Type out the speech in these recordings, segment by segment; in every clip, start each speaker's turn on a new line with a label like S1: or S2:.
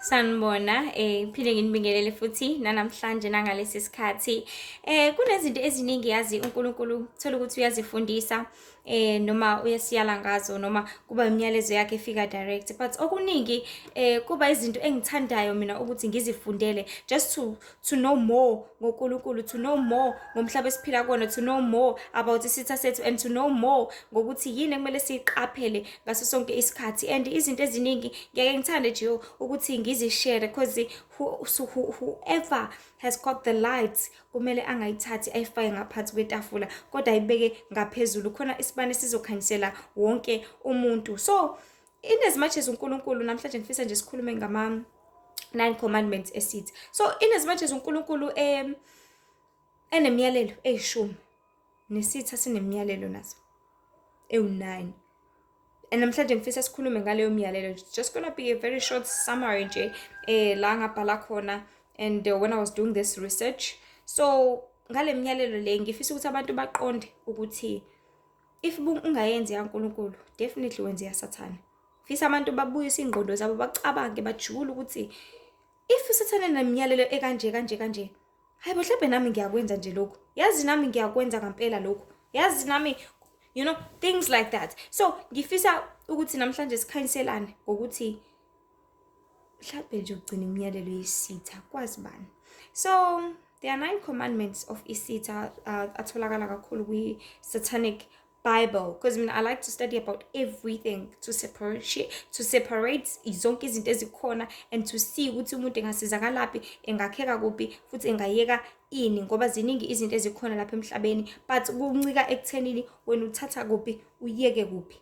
S1: Sanibona, ngiphinde nginibingelele futhi nanamhlanje nangalesi sikhathi. Kunezinto eziningi yazi uNkulunkulu thola ukuthi uyazifundisa noma uyasiyala ngazo noma kuba imiyalezo yakhe efika direct, but okuningi kuba izinto engithandayo mina ukuthi ngizifundele just to know more ngoNkulunkulu, to know more ngomhlaba esiphila kuwona, to know more about isitha sethu and to know more ngokuthi yini ekumele siyiqaphele ngaso sonke isikhathi. And izinto eziningi ngiyake ngithande nje ukuthi ngizishare because whoever has got the light kumele angayithathi ayifake ngaphansi kwetafula kodwa ayibeke ngaphezulu khona isibane sizokhanyisela wonke umuntu. So in as much as uNkulunkulu namhlanje ngifisa nje sikhulume ngama nine commandments esithi, so in as much as uNkulunkulu enemiyalelo eyishumi, nesitha sinemiyalelo naso ewu-9, and namhlanje ngifisa sikhulume ngaleyo miyalelo. It's just gonna be a very short summary nje la ngabhala khona and when I was doing this research. So ngale miyalelo le ngifisa ukuthi abantu baqonde ukuthi if ungayenzi yaNkulunkulu, definitely wenze yaSathane. Fisa abantu babuyise ingqondo zabo, bacabange bajule ukuthi if uSathane nemiyalelo ekanje kanje kanje, hayi bo, mhlawumbe nami ngiyakwenza nje lokhu, yazi nami ngiyakwenza ngempela lokhu, yazi nami, you know, things like that. So ngifisa ukuthi namhlanje sikhanyiselane ngokuthi mhlawumbe nje ugcina imiyalelo yesitha, kwazi bani. So there are 9 commandments of isitha, atholakala kakhulu kwi-Satanic Bible, because I like to study about everything to separate zonke izinto ezikhona and to see ukuthi umuntu engasizakalaphi, engakheka kuphi futhi engayeka ini, ngoba ziningi izinto ezikhona lapha emhlabeni, but kuncika ekuthenini wena uthatha kuphi uyeke kuphi.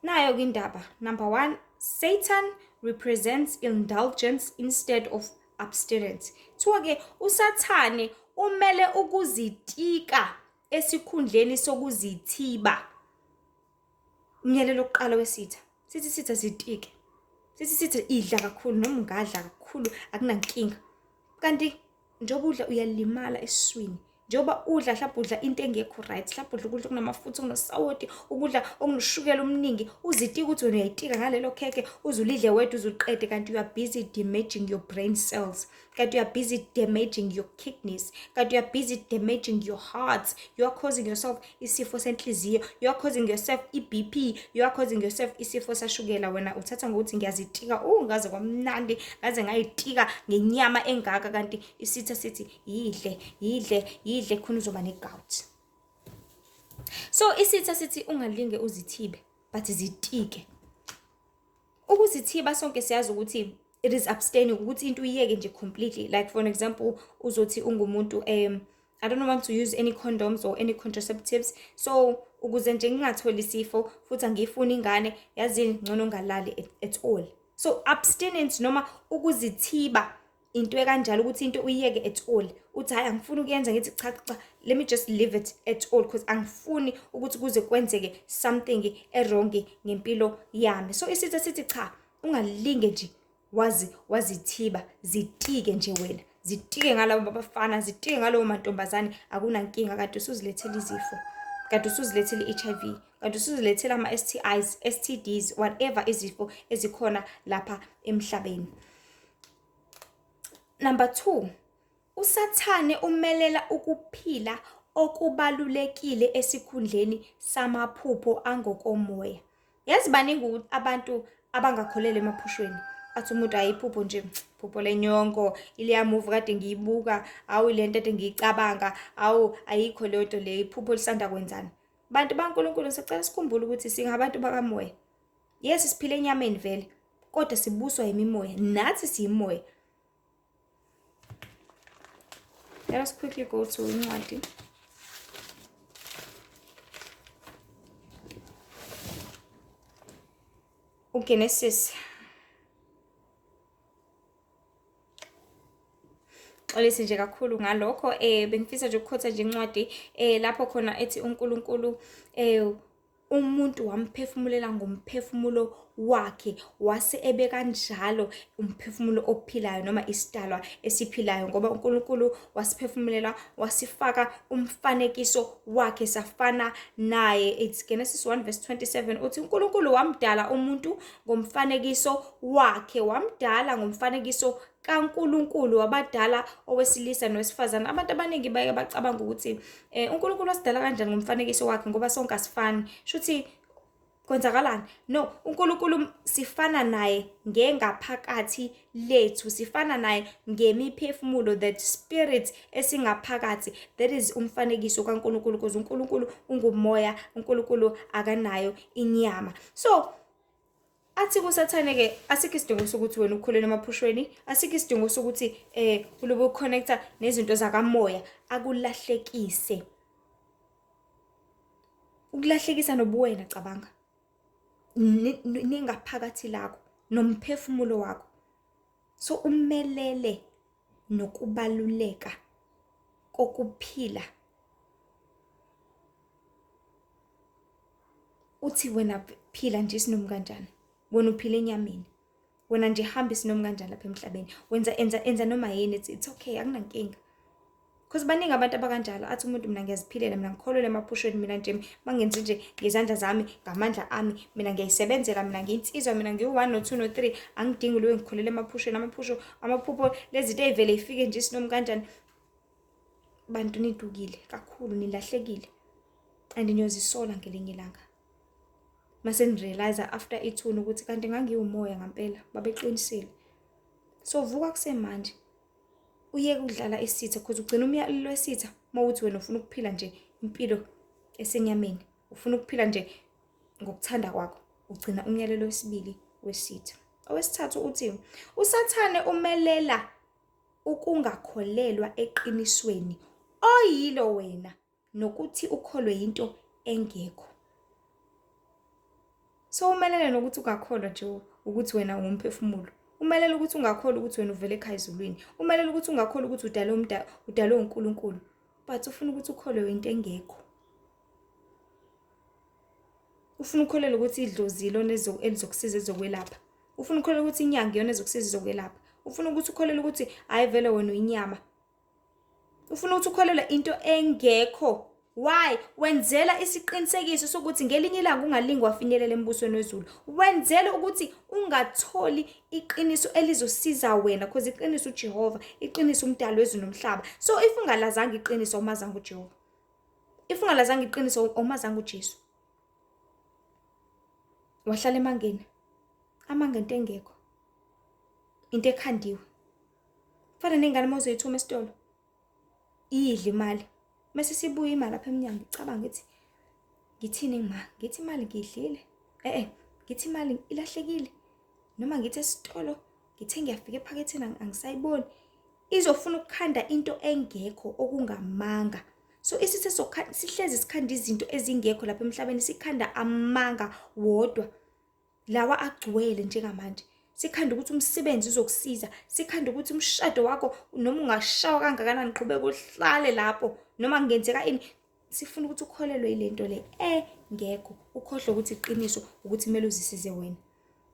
S1: Nayo ke indaba. Number 1, Satan represents indulgence instead of abstinence. Kuthiwa ke uSathane umele ukuzitika esikhundleni sokuzithiba. Umyalelo wokuqala wesitha, sithi sitha zitike, sithi sitha idla kakhulu noma ungadla kakhulu akunankinga, kanti njengoba udla uyalimala esiswini, njengoba udla mhlawumbe udla into engekho right, mhlawumbe udla ukudla okunamafutha, okunosawoti, ukudla okunoshukela omningi, uzitika ukuthi wena uyayitika ngalelo khekhe, uze ulidle wedwa uze uqede, kanti you are busy damaging your brain cells, kanti you are busy damaging your kidneys, kanti you are busy damaging your heart. You are causing yourself isifo senhliziyo, you are causing yourself i-BP, you are causing yourself isifo sashukela. Wena uthatha ngokuthi ngiyazitika, ngaze kwamnandi, ngaze ngayitika ngenyama engaka, kanti isitha sithi yidle yidle yidle khona uzoba ne-gout. So isitha sithi ungalinge uzithibe, but zitike. Ukuzithiba sonke siyazi ukuthi it is abstaining, ukuthi into uyiyeke nje completely. Like for an example, uzothi ungumuntu I don't want to use any condoms or any contraceptives, so ukuze nje ngingatholi isifo futhi angiyifuni ingane, yazini ngcono ngalali at all. So abstinence noma ukuzithiba into ekanjalo, ukuthi into uyiyeke at all, uthi hayi angifuni ukuyenza, ngithi cha cha, let me just leave it at all because angifuni ukuthi kuze kwenzeke something e-wrong ngempilo yami. So isitha sithi cha, ungalinge nje wazi wazithiba, zitike nje wena, zitike ngalabo bafana, zitike ngalowo mantombazane, akunankinga, kanti usuzilethela izifo, kanti usuzilethela i-HIV, kanti usuzilethela ama-STIs, STDs, whatever izifo ezikhona lapha emhlabeni. Number 2, uSathane umelela ukuphila okubalulekile esikhundleni samaphupho angokomoya. Yazi baningi abantu abangakholelwa emaphushweni. Athi umuntu ayiphupho nje, phupho lenyongo, ileya movie kade ngiyibuka, awu le nto kade ngiyicabanga, awu ayikho leyo nto leyo, iphupho lisanda kwenzani. Bantu baNkulunkulu, sicela sikhumbule ukuthi singabantu bakamoya. Yes, siphila enyameni vele, kodwa sibuswa imimoya, nathi siyimoya. Let us quickly go to incwadi uGenesis. Xolisi nje kakhulu ngalokho, bengifisa nje ukukhotha nje incwadi lapho khona ethi uNkulunkulu umuntu wamphefumulela ngomphefumulo wakhe, wase ebe kanjalo umphefumulo ophilayo noma isidalwa esiphilayo, ngoba uNkulunkulu wasiphefumulela wasifaka umfanekiso wakhe safana naye. It's Genesis 1 verse 27, uthi uNkulunkulu wamdala umuntu ngomfanekiso wakhe, wamdala ngomfanekiso kaNkulunkulu, wabadala owesilisa nowesifazane. Abantu abaningi baye bacabanga ukuthi uNkulunkulu wasidala kanjani ngomfanekiso wakhe ngoba sonke asifani, shuthi kwenzakalani? No, uNkulunkulu sifana naye ngengaphakathi lethu, sifana naye ngemiphefumulo, that spirit esingaphakathi, that is umfanekiso kaNkulunkulu, because uNkulunkulu ungumoya, uNkulunkulu akanayo inyama. So athi kuSathane-ke, asikho isidingo sokuthi wena ukholelwe emaphushweni, asikho isidingo sokuthi ulobe uconnecta nezinto zakamoya, akulahlekise. Ukulahlekisa nobuwena, cabanga ningaphakathi lakho nomphefumulo wakho. So umelele nokubaluleka kokuphila. Uthi wena phila nje isinomi kanjani, wena uphila enyameni, wena nje hamba isinomi kanjani lapha emhlabeni, wenza enza enza noma yini, it's okay, akunankinga. Because baningi abantu abakanjalo, athi umuntu mina ngiyaziphilela, mina ngikholelwa emaphushweni, mina nje mangenze nje ngezandla zami, ngamandla ami, mina ngiyayisebenzela, mina ngiyinsizwa, mina ngiwu-1 no-2 no-3, angidingi loyo, ngikholelwa emaphushweni, amaphusho, amaphupho, lezi zinto ey'vele ifike nje isinomi kanjani. Bantu nidukile kakhulu, nilahlekile and niyozisola ngelinye ilanga mase nirealize after ithuna ukuthi kanti ngangiwumoya ngampela, babeqinisile. So vuka kusemanje, uyeke ukudlala isitha, because ugcina umyalelo wesitha uma uthi wena ufuna ukuphila nje impilo esenyameni, ufuna ukuphila nje ngokuthanda kwakho, ugcina umyalelo wesibili wesitha. Owesithathu uthi uSathane umelela ukungakholelwa eqinisweni oyilo wena, nokuthi ukholwe yinto engekho. So umelele nokuthi ungakholwa nje ukuthi wena ungumphefumulo, umelele ukuthi ungakholwa ukuthi wena uvele ekhaya ezulwini, umelele ukuthi ungakholwa ukuthi udalwe uNkulunkulu, but ufuna ukuthi ukholwe into engekho. Ufuna ukholelwa ukuthi idlozi ilona elizokusiza ezokwelapha, ufuna ukholelwa ukuthi inyanga iyona ezokusiza ezokwelapha, ufuna ukuthi ukholelwe ukuthi hhayi vele wena uyinyama, ufuna ukuthi ukholelwe into engekho. Why? Wenzela isiqinisekiso sokuthi ngelinye ilanga ungalingwa wafinyelela embusweni wezulu. Wenzela ukuthi ungatholi iqiniso elizosiza wena, because iqiniso uJehova, iqiniso umdali wezulu nomhlaba. So if ungalazanga iqiniso, awumazanga uJehova. If ungalazanga iqiniso, awumazanga uJesu. Wahlala emangeni. Amanga into engekho. Into ekhandiwe. Fana nengane uma uzoyithuma esitolo, iyidle imali. Mase sibuya imali lapha emnyango, icabanga ithi ngithini ma, ngithi imali ngiyidlile, ngithi imali ilahlekile, noma ngithi esitolo ngithe ngiyafika ephaketheni angisayiboni. Izofuna ukukhanda into engekho, okungamanga. So isitha sihlezi sikhanda izinto ezingekho lapha emhlabeni, sikhanda amanga wodwa lawa agcwele njengamanje. Sikhanda ukuthi umsebenzi uzokusiza, sikhanda ukuthi umshado wakho noma ungashawa kangakanani qhubeka uhlale lapho noma kungenzeka ini, sifuna ukuthi ukholelwe ile nto le engekho, ukhohlwe ukuthi iqiniso ukuthi kumele uzisize wena,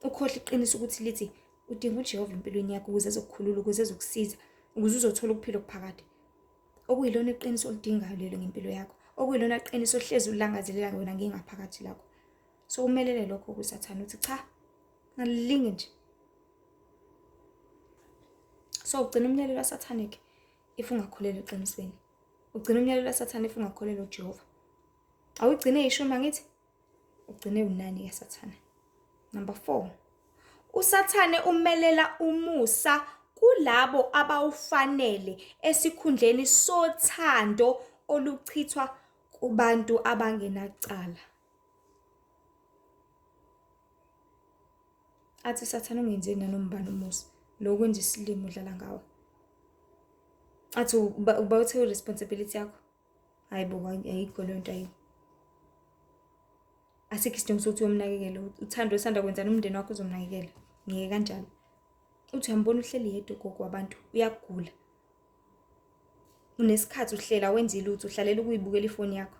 S1: ukhohlwe iqiniso ukuthi lithi udinga uJehova empilweni yakho ukuze ezokukhulula, ukuze ezokusiza, ukuze uzothola ukuphila okuphakade, okuyilona iqiniso oludingayo lelo ngempilo yakho, okuyilona qiniso ohlezi ulangazelela wena ngengaphakathi lakho. So umelele lokho kuSathane, uthi cha, ngalilinge nje. So ugcina umyalelo waSathane-ke if ungakholelwa eqinisweni, ugcina umyalelo waSathane if ungakholelwa uJehova. Awugcine ishumi angithi, ugcine unani kaSathane. Number 4, uSathane umelela umusa kulabo abawufanele esikhundleni sothando oluchithwa kubantu abangenacala. Athi Sathane ungenzeni nanoma ubani umusa, lo kwenza isilimo udlala ngawe. Athi uba uthe responsibility yakho, hayi bo, ayikho leyo nto, ayikho. Asikho isidingo sokuthi uyomnakekela, uthando osanda kwenzani umndeni wakho uzomnakekela, ngeke kanjalo. Uthi uyambona uhleli yedwa ugogo wabantu, uyagula, unesikhathi uhlela wenza ilutho, uhlalela ukuyibukela ifoni yakho.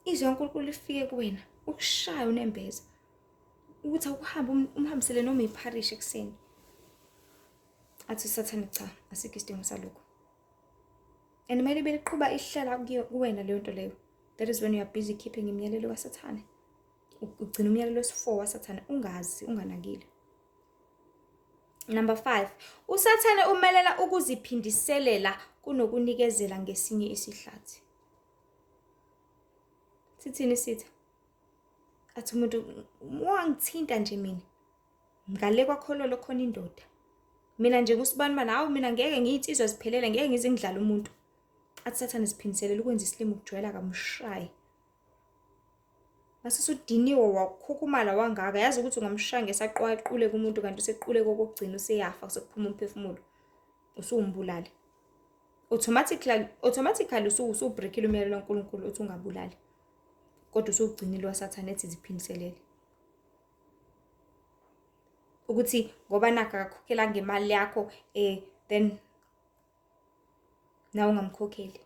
S1: Izwi kaNkulunkulu lifike kuwena, ukushaya unembeza. Ukuthi awuhambe umhambisele noma ipharishi ekuseni. Athi uSathane cha, asikho isidingo salokho. And kumele beliqhuba ihlala kuwena leyo nto leyo. That is when you are busy keeping imiyalelo kaSathane. Ugcina umyalelo wesi-4 waSathane ungazi, unganakile. Number 5, uSathane umelela ukuziphindiselela kunokunikezela ngesinye isihlathi. Sithini isitha? Athi umuntu wangithinta nje mina. Ngale kwakhololo khona indoda. Mina nje ngusibani bani, hawu mina ngeke ngiyinsizwa ziphelele, ngeke ngize ngidlale umuntu. Athi Sathane ziphindiselela ukwenza isilima ukujwayela kamshayi. Mase usudiniwe wakhukhumala wangaka, yazi ukuthi ungamshaya ngesaqwaqule kumuntu kanti usequle kokugcina useyafa sekuphuma umphefumulo. Usuwumbulali. Automatically automatically usuwubreakile umyalelo kaNkulunkulu uthi ungabulali. Kodwa usuwugcinile waSathane ethi ziphindiselele. Ukuthi ngoba nakho akakhokhelanga imali yakho then nawe ungamkhokheli.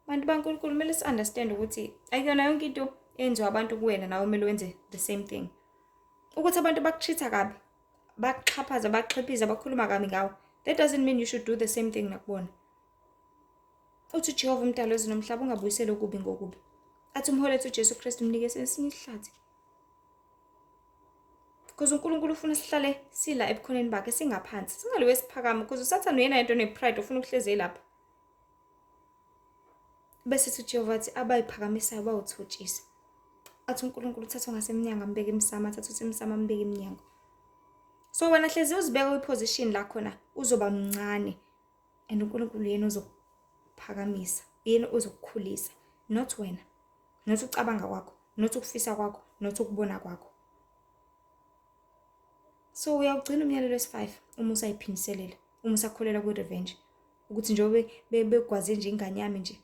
S1: Bantu baNkulunkulu kumele si-understand ukuthi akuyona yonke into eyenziwa abantu kuwena nawe kumele wenze the same thing. Ukuthi abantu baku-treat-a kabi, bakuxhaphaza, bakuxhiphiza, bakhuluma kabi ngawe, that doesn't mean you should do the same thing nakubona. Uthi uJehova umdali wezulu nomhlaba ungabuyiseli okubi ngokubi. Athi umholi ethu uJesu Kristu mnike esinye isihlathi. Because uNkulunkulu ufuna sihlale sila ebukhoneni bakhe singaphansi, singaliwe siphakama because uSathane uyena yedwa one-pride ufuna ukuhlezi lapha. Bese sithi uJehova athi abayiphakamisayo bawuthotshisa. Athi uNkulunkulu uthatha ngasemnyango ambeke emsamo, athathe usemsamo ambeke emnyango. So wena hlezi uzibeka kwi-position la khona uzoba mncane and uNkulunkulu yena ozokuphakamisa, yena ozokukhulisa, not wena. Not ukucabanga kwakho, not ukufisa kwakho, not ukubona kwakho. So uyawugcina umyalelo wesi-5 uma usayiphindiselela, uma usakholelwa kwi-revenge. Ukuthi njengoba begwaze nje ingane yami nje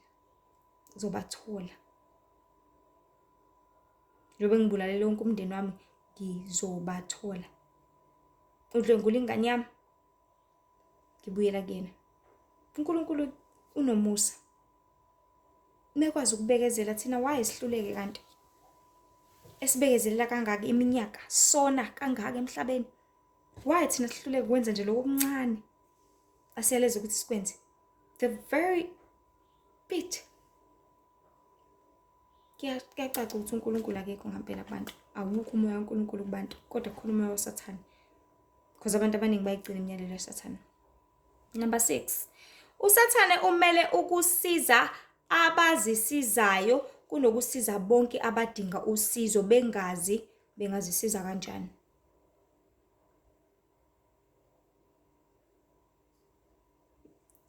S1: ngizobathola. Njengoba ngibulalele wonke umndeni wami ngizobathola. Udlwengula ingane yami ngibuyela kuyena. uNkulunkulu unomusa. Mekwazi ukubekezela thina why sihluleke kanti? Esibekezelela kangaka iminyaka sona kangaka emhlabeni. Why thina sihluleke ukwenza nje lokho okuncane asiyaleza ukuthi sikwenze? The very bit. Kuyacaca ukuthi uNkulunkulu akekho ngampela kubantu. Awukho umoya kaNkulunkulu kubantu, kodwa kukhona umoya waSathane. Because abantu abaningi bayigcina imiyalelo yaSathane. Number 6. USathane umele ukusiza abazisizayo kunokusiza bonke abadinga usizo bengazi bengazisiza kanjani.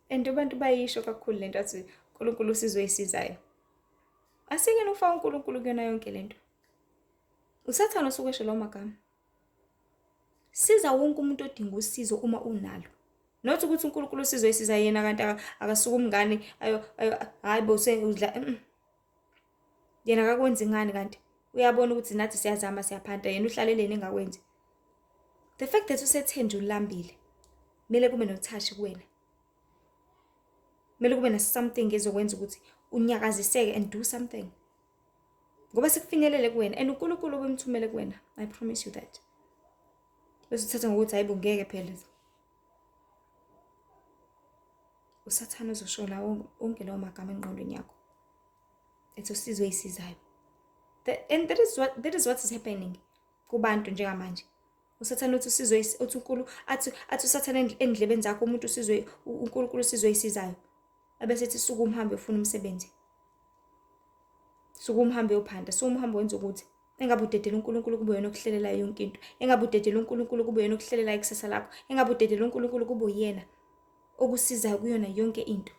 S1: And abantu bayisho kakhulu lento athi uNkulunkulu usizo esizayo. Asike nokufaka uNkulunkulu kuyona yonke lento. USathane osuke esho lawo magama. Siza wonke umuntu odinga usizo uma unalo. Not ukuthi uNkulunkulu usizo esiza yena kanti akasuke umngane ayo hayi bo udla yena akakwenzi ngani kanti uyabona ukuthi nathi siyazama siyaphanta yena uhlaleleni engakwenzi. The fact that usethenje ulambile kumele kube nothashi kuwena. Kumele kube na something ezokwenza ukuthi unyakaziseke and do something. Ngoba sekufinyelele kuwena and uNkulunkulu ubemthumele kuwena. I promise you that. Bese uthatha ngokuthi hayibo ngeke phela. USathane uzosho lawo onke lawo magama engqondweni yakho. Ethi usizo eyisizayo. And that is what is happening kubantu njengamanje. USathane uthi usizo uthi uNkulu athi uSathane endlebeni zakho umuntu usizwe uNkulunkulu usizo eyisizayo. Abese ethi sukuma uhambe ufuna umsebenzi. Sukuma uhambe uyophanda, sukuma uhambe wenza ukuthi engabe udedela uNkulunkulu kube uyena okuhlelela yonke into. Engabe udedela uNkulunkulu kube uyena okuhlelela ikusasa lakho. Engabe udedela uNkulunkulu kube uyena okusizayo kuyona yonke into.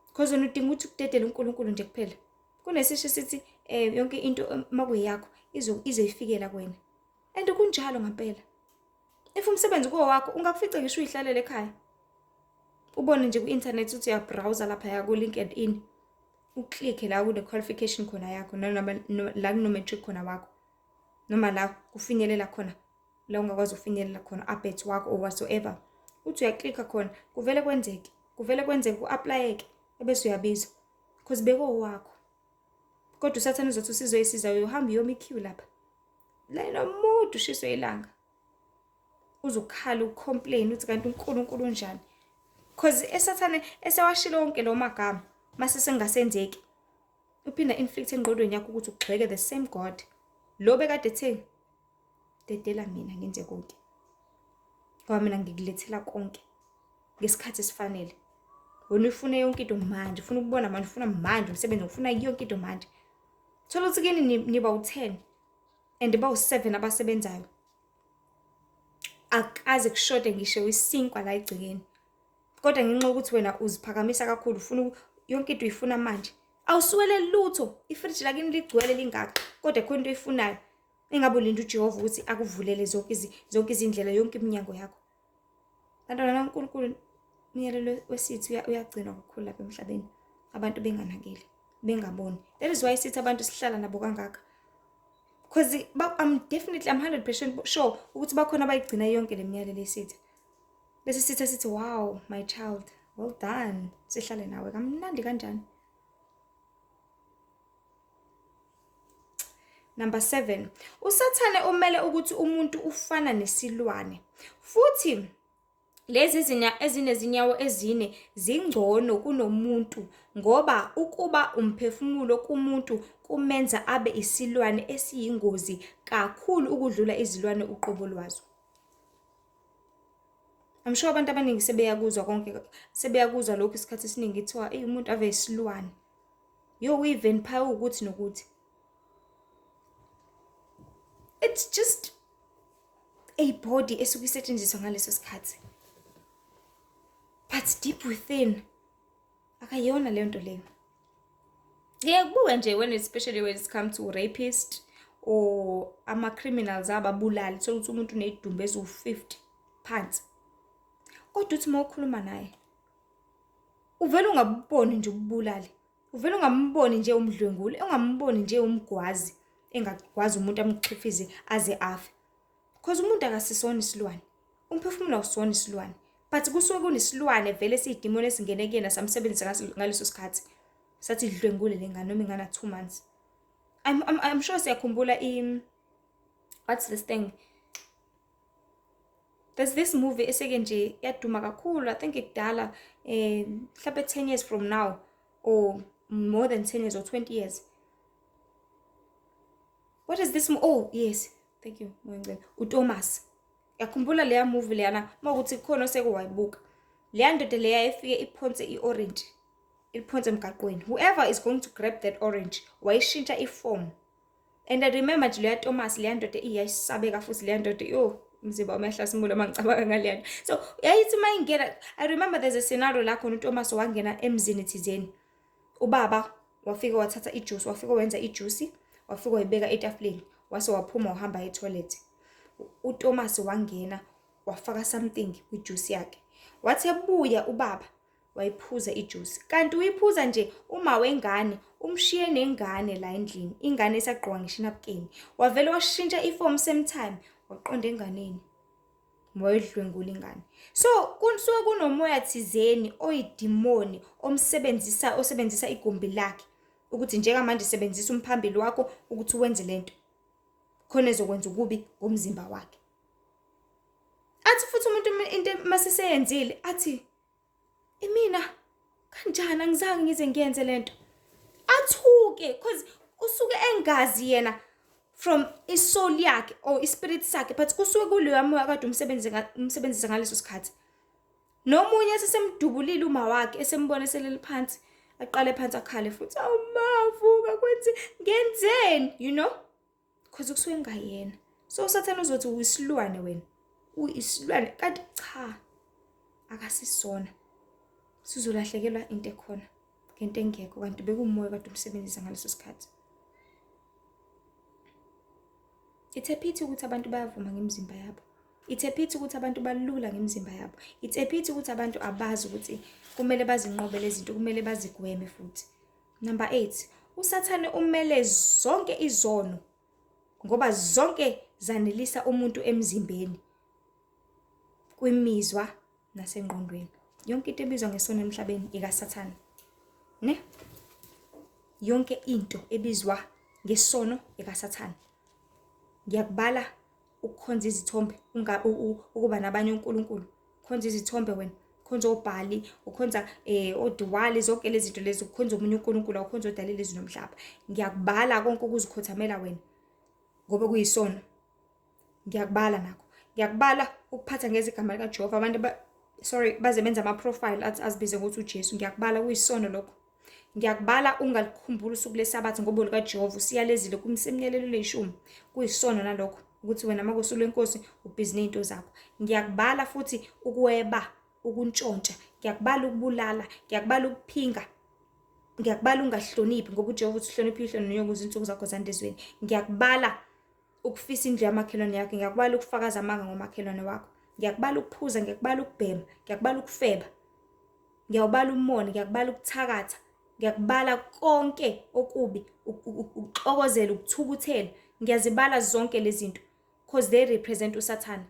S1: Because wena udinga ukuthi ukudedele uNkulunkulu nje kuphela. Kunesisho sithi yonke into makuyakho izoyifikela kuwena. And kunjalo ngampela. If umsebenzi kuwo wakho ungakufica ngisho uyihlalele ekhaya. Ubone nje ku-internet uthi uyabrowser lapha ku-LinkedIn. Uklikhe la kune qualification khona yakho noma la kuno matric khona wakho. Noma la kufinyelela khona la ungakwazi ukufinyelela khona abet wakho or whatsoever. Uthi uyaklikha khona kuvele kwenzeke. Kuvele kwenzeke ku-applyeke ebese uyabizwa. Because bekowakho. Kodwa uSathane uzothi usizoyisiza uyohamba uyoma i-queue lapha. Layini omude ushiswe ilanga. Uzukhala ucomplain uthi kanti uNkulunkulu unjani. Cause eSathane esewashilo wonke lo magama mase sengasenzeki. Uphinda inflict engqondweni yakho ukuthi ugxeke the same God. Lo bekade ethe dedela mina ngenze konke. Ngoba mina ngikulethela konke ngesikhathi esifanele. Wena ufuna yonke into manje, ufuna ukubona manje, ufuna manje umsebenzi, ufuna yonke into manje. Thola ukuthi kini niba u-10 and bawu-7 abasebenzayo. Akaze kushode ngisho isinkwa la egcekeni. Kodwa ngenxa yokuthi wena uziphakamisa kakhulu ufuna yonke into uyifuna manje. Awusuwele lutho, ifriji lakini ligcwele lingaka, kodwa khona into oyifunayo. Engabe ulinda uJehova ukuthi akuvulele zonke zonke izindlela yonke iminyango yakho. Bantwana kaNkulunkulu, umyalelo wesithi uyagcinwa kakhulu lapha emhlabeni. Abantu benganakile, bengaboni. That is why sithi abantu sihlala nabo kangaka. Because I'm definitely, I'm 100% sure ukuthi bakhona abayigcina yonke le miyalelo yesitha. Bese sitha sithi wow my child, well done. Sihlale nawe kamnandi kanjani. Number 7. USathane umele ukuthi umuntu ufana nesilwane. Futhi lezi zinya ezinezinyawo ezine zingcono kunomuntu ngoba ukuba umphefumulo kumuntu kumenza abe isilwane esiyingozi kakhulu ukudlula izilwane uqobo lwazo. I'm sure abantu abaningi sebeyakuzwa konke sebeyakuzwa lokhu isikhathi esiningi kuthiwa eyi umuntu ave isilwane. Yo uyi-vampire ukuthi nokuthi. It's just a body esuke isetshenziswa ngaleso sikhathi. But deep within akayona leyo nto leyo. Ngiyekubuka nje when especially when it's come to rapist or ama-criminals ababulali thola ukuthi umuntu uney'dumbu eziwu-50 phansi kodwa uthi uma ukhuluma naye uvele ungabuboni nje ububulali uvele ungamboni nje umdlwenguli ungamboni nje umgwazi engagwazi umuntu amxhifize aze afe because umuntu akasisona isilwane umphefumulo awusona isilwane but kusuke kunesilwane vele siyidimoni esingene kuyena samsebenzisa ngaleso sikhathi sathi dlwengule le ngane noma ingana 2 months I'm sure siyakhumbula i what's this thing there's this movie eseke nje yaduma kakhulu I think kudala eh mhlawumbe 10 years from now or more than 10 years or 20 years what is this oh yes thank you Moyengcwele uThomas yakhumbula leya movie leyana uma ukuthi khona oseke wayibuka leya ndoda leya efike iphonse i-orange iliphonse emgaqweni whoever is going to grab that orange wayishintsha iform and I remember nje leya Thomas leya ndoda iyayisabeka futhi leya ndoda yo umzimba wami uyahlasimula uma ngicabanga ngaleya nto so yayithi uma ingena I remember there's a scenario la khona uThomas wangena emzini thizeni ubaba wafika wathatha ijuice wafika wenza ijuice wafika wayibeka etafuleni wase waphuma wahamba etoilet uThomas wangena wafaka something kwijuice yakhe wathi ebuya ubaba wayiphuza ijuice kanti uyiphuza nje uma wengane umshiye nengane la endlini ingane isagqoka ngisho inapukeni wavele washintsha iform same time waqonda enganeni wayidlwengula ingane so kusuke kunomoya thizeni oyidimoni omsebenzisa osebenzisa igumbi lakhe ukuthi njengamanje sebenzisa umphambili wakho ukuthi wenze lento khona ezokwenza ukubi ngomzimba wakhe athi futhi umuntu into maseseyenzile athi imina kanjani angizange ngize ngiyenze lento athuke cause usuke engazi yena from isoul yakhe or ispirit sakhe but kusuke kuleya moya kade umsebenzi umsebenzisa ngaleso sikhathi nomunye esesemdubulile uma wakhe esembona eselele phansi aqale phansi akhale futhi awu ma vuka kwenze ngenzeni you know Cause kusuke kungayena. So uSathane uzothi uyisilwane wena. Uyisilwane kanti cha. Akasisona. Sizolahlekelwa into ekhona ngento engekho kanti bekuwumoya kade umsebenzisa ngaleso sikhathi. It's a pity ukuthi abantu bayavuma ngemizimba yabo. It's a pity ukuthi abantu balula ngemizimba yabo. It's a pity ukuthi abantu abazi ukuthi kumele bazinqobe lezi zinto, kumele bazigweme futhi. Number 8, uSathane umele zonke izono ngoba zonke zanelisa umuntu emzimbeni, kwimizwa nasengqondweni. Yonke into ebizwa ngesono emhlabeni ikaSathane. Ne? Yonke into ebizwa ngesono ekaSathane. Ngiyakubala ukukhonza izithombe, ukuba nabanye onkulunkulu. Khonza izithombe wena, ukhonza oBhali, ukhonza oDiwali, zonke lezi zinto lezi, ukhonza omunye unkulunkulu, awukhonza odalile izulu nomhlaba. Ngiyakubala konke ukuzikhothamela wena ngoba kuyisono. Ngiyakubala nakho. Ngiyakubala ukuphatha ngezigama likaJehova. Abantu sorry baze benza ama-profile athi azibize ngokuthi uJesu. Ngiyakubala kuyisono lokho. Ngiyakubala ungalikhumbuli usuku leSabatha ngoba olukaJehova usiyalezile kumsemnyalelo leyishumi. Kuyisono nalokho ukuthi wena makusuku lwenkosi ubhizi nezinto zakho. Ngiyakubala futhi ukweba, ukuntshontsha, ngiyakubala ukubulala, ngiyakubala ukuphinga. Ngiyakubala ungahloniphi ngoba uJehova uthi hlonipha uyihlo nonyoko ukuze izinsuku zakho zande ezweni. Ngiyakubala ukufisa indlu yamakhelwane yakho, ngiyakubala ukufakaza amanga ngomakhelwane wakho. Ngiyakubala ukuphuza, ngiyakubala ukubhema, ngiyakubala ukufeba. Ngiyawubala umona, ngiyakubala ukuthakatha, ngiyakubala konke okubi, ukuxokozela, ukuthukuthela. Ngiyazibala zonke lezi zinto because they represent uSathane.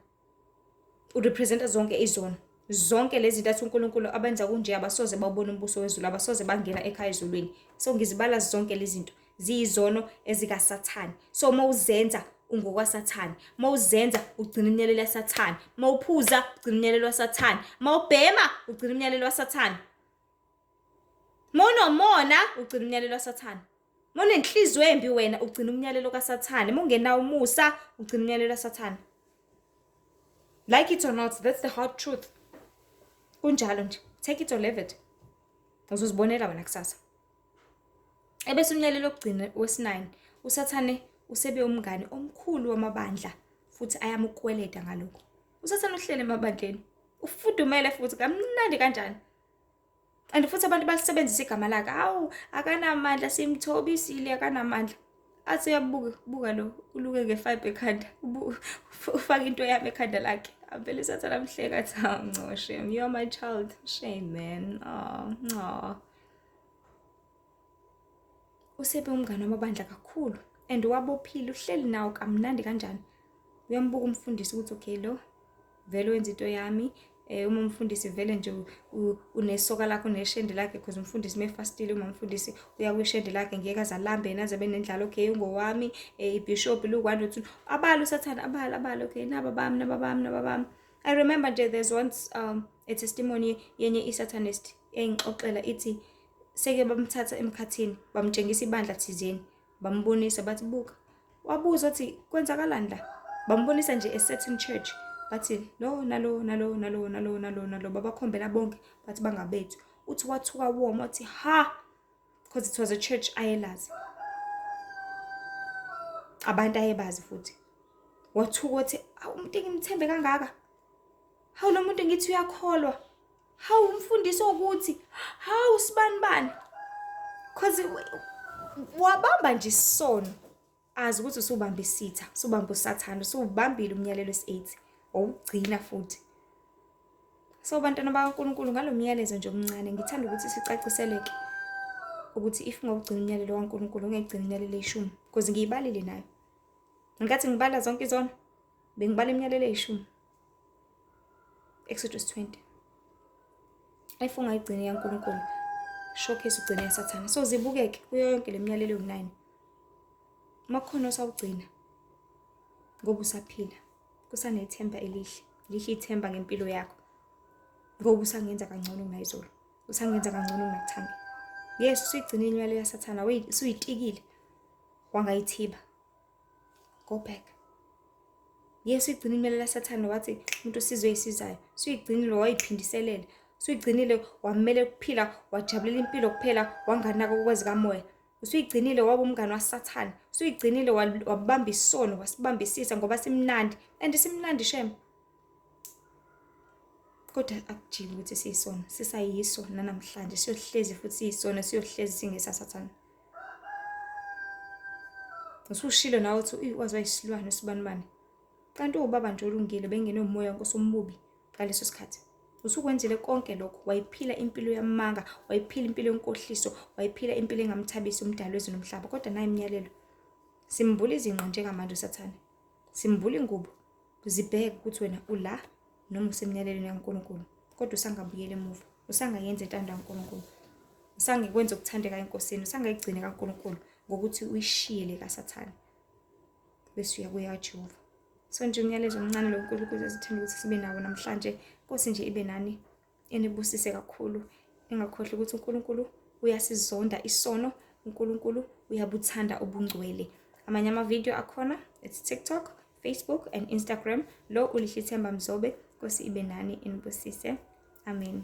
S1: Urepresenta zonke izono. Zonke lezi zinto athi uNkulunkulu abenza kunje abasoze bawubona umbuso wezulu, abasoze bangena ekhaya ezulwini. So ngizibala zonke lezi zinto ziyizono ezikaSathane. So uma uzenza ungokwaSathane. Uma uzenza ugcina umyalelo waSathane. Uma uphuza ugcina umyalelo waSathane. Uma ubhema ugcina umyalelo waSathane. Uma unomona ugcina umyalelo waSathane. Uma unenhliziyo embi wena ugcina umyalelo kaSathane. Uma ungenawo umusa ugcina umyalelo waSathane. Like it or not, that's the hard truth. Kunjalo nje. Take it or leave it. Uzozibonela wena kusasa. Ebese umyalelo wokugcina wesi-9, uSathane usebe umngane omkhulu wamabandla futhi ayamukweleta ngalokho. USathane uhlele emabandleni. Ufudumele futhi kamnandi kanjani. And futhi abantu balisebenzisa igama lakhe. Hawu, akanamandla simthobisile akanamandla. Athi uyabuka, buka lo, uluke nge-fibre ekhanda. Ufaka into yami ekhanda lakhe. Avele uSathane amhleka athi, oh, no, shame, you are my child. Shame, man. Oh, no. Usebe umngane wamabandla kakhulu and wabophile uhleli nawo kamnandi kanjani. Uyambuka umfundisi ukuthi okay lo vele wenza into yami uma umfundisi vele nje unesoka lakho uneshende lakhe because umfundisi mefastile uma umfundisi uya kwishende lakhe ngeke azalambe yena aze benendlala okay ungowami ibishop lu-1 2 abala uSathane abala abala okay naba bami naba bami naba bami. I remember nje there's once a testimony yenye i-satanist engixoxela ithi seke bamthatha emkhathini bamtshengisa ibandla thizeni bambonisa bathi buka, wabuza wathi kwenzakalani la, bambonisa nje a certain church bathi lo nalo nalo nalo nalo nalo nalo babakhombela bonke bathi bangabethu. Uthi wathuka woma wathi ha, because it was a church ayelazi abantu ayebazi futhi. Wathuka wathi umuntu engimthembe kangaka, hawu lo muntu ngithi uyakholwa, hawu umfundisi ukuthi hawu sibani bani, cause wabamba nje isono azi ukuthi usubamba isitha, usubamba uSathane, usubambile umyalelo wesi-8 wawugcina futhi. So bantwana bakaNkulunkulu, ngalo myalezo nje omncane ngithanda ukuthi sicaciseleke ukuthi if ungawugcina umyalelo kaNkulunkulu ungayigcina imiyalelo eyishumi, because ngiyibalile nayo. Ngenkathi ngibala zonke izono bengibala imiyalelo eyishumi. Exodus 20. If ungayigcini kaNkulunkulu, showcase ugcine yaSathane. So zibukeke kuyo yonke le miyalelo ewu-9. Uma kukhona osawugcina ngoba usaphila, kusanethemba elihle, lihle ithemba ngempilo yakho. Ngoba usangenza kangcono kunayizolo, usangenza kangcono kunakuthangi. Yes, usuyigcinile imiyalelo yaSathane, usuyitikile, wangayithiba. Go back. Yes, uyigcinile imiyalelo yaSathane, wathi umuntu usizwe isizayo. Usuyigcinile wayiphindiselela. Usuyigcinile wamele ukuphila, wajabulela impilo kuphela, wanganaka okwezikamoya. Usuyigcinile waba umngane waSathane. Usuyigcinile wabamba isono, wasibambisisa ngoba simnandi. And simnandi shem. Kodwa akujiki ukuthi siyisono, sisayiso nanamhlanje, siyohlezi futhi siyisono, siyohlezi singesaSathane. Usushilo nawe uthi uyi wazi wayisilwane sibanibani. Kanti uwubaba nje olungile bengene umoya wenkosi omubi ngaleso sikhathi. Usukwenzile konke lokho, wayiphila impilo yamanga, wayiphila impilo yenkohliso, wayiphila impilo engamthabisi umdali wezulu nomhlaba. Kodwa nayi imiyalelo. Simbula izinqa njengamanje uSathane. Simbula ingubo. Zibheke ukuthi wena ula noma usemyalelweni kaNkulunkulu. Kodwa usangabuyela emuva. Usangayenza intando kaNkulunkulu. Usangekwenza okuthandeka eNkosini, usangayigcine kaNkulunkulu ngokuthi uyishiye le kaSathane bese uya kuyaJehova. So nje umyalezo omncane lo uNkulunkulu esithanda ukuthi sibe nawo namhlanje. Nkosi nje ibe nani, enibusise kakhulu. Ningakhohlwa ukuthi uNkulunkulu uyasizonda isono, uNkulunkulu uyabuthanda ubungcwele. Amanye amavidiyo akhona, it's TikTok, Facebook and Instagram. Lo uLihlithemba Mzobe. Nkosi ibe nani, inibusise. Amen.